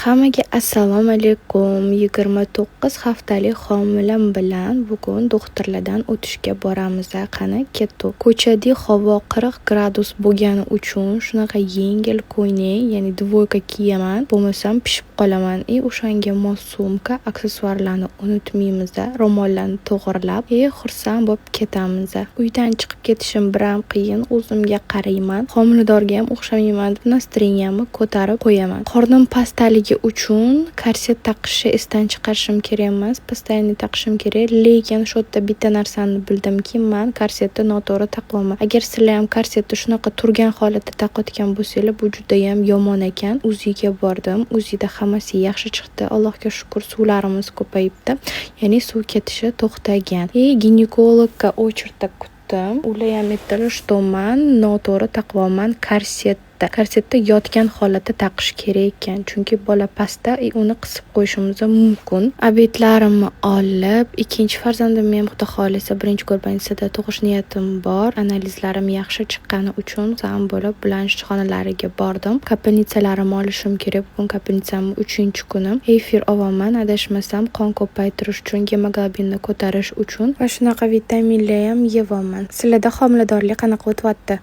Hammaga assalomu alaykum. 29 haftalik homilam bilan bugun doktorlardan o'tishga boramiz. Qani, ketdik. Ko'chada havo 40 gradus bo'lgani uchun shunaqa yengil ko'ylak, ya'ni двойка kiyaman. Bo'lmasam pishib qolaman. И o'shanga mos sumka, aksessuarlarni unutmaymiz. Ro'mollarni to'g'irlab, и xursand bo'lib ketamiz. Uydan chiqib ketishim biram qiyin, o'zimga qarayman. Homiladorga ham o'xshamayman deb настроение mni ko'tarib qo'yaman. Qornim pastaligi uchun korset taqishni esdan chiqarishim kerak emas, постоянно taqishim kerak. Lekin shu yerda bitta narsani bildimki, man korsetni noto'g'ri taqyapman. Agar sizlar ham korsetni shunaqa turgan holatda taqayotgan bo'lsanglar, bu judayam yomon ekan. УЗИga bordim. УЗИda hammasi yaxshi chiqdi. Allohga shukur, suvlarimiz ko'payibdi. Ya'ni suv ketishi to'xtagan. И ginekologga очередь da kutdim. Ular ham aytdilar, что man noto'g'ri taqyapman korsetni. Korsetni yotgan holatda taqish kerak ekan, chunki bola pastda и uni qisib qo'yishimiz mumkin. Обед larimni olib, ikkinchi farzandimni ham, Xudo xohlasa, birinchi больница da tug'ish niyatim bor. Analizlarim yaxshi chiqqani uchun xursand bo'lib, bulanish xonalariga bordim. Капельница larimni olishim kerak. Bugun капельница mni 3-kuni. Efir olaman, adashmasam, qon ko'paytirish uchun, gemoglobinni ko'tarish uchun va shunaqa vitaminlar ham yeyapman. Sizlarda homiladorlik qanaqa o'tyapti?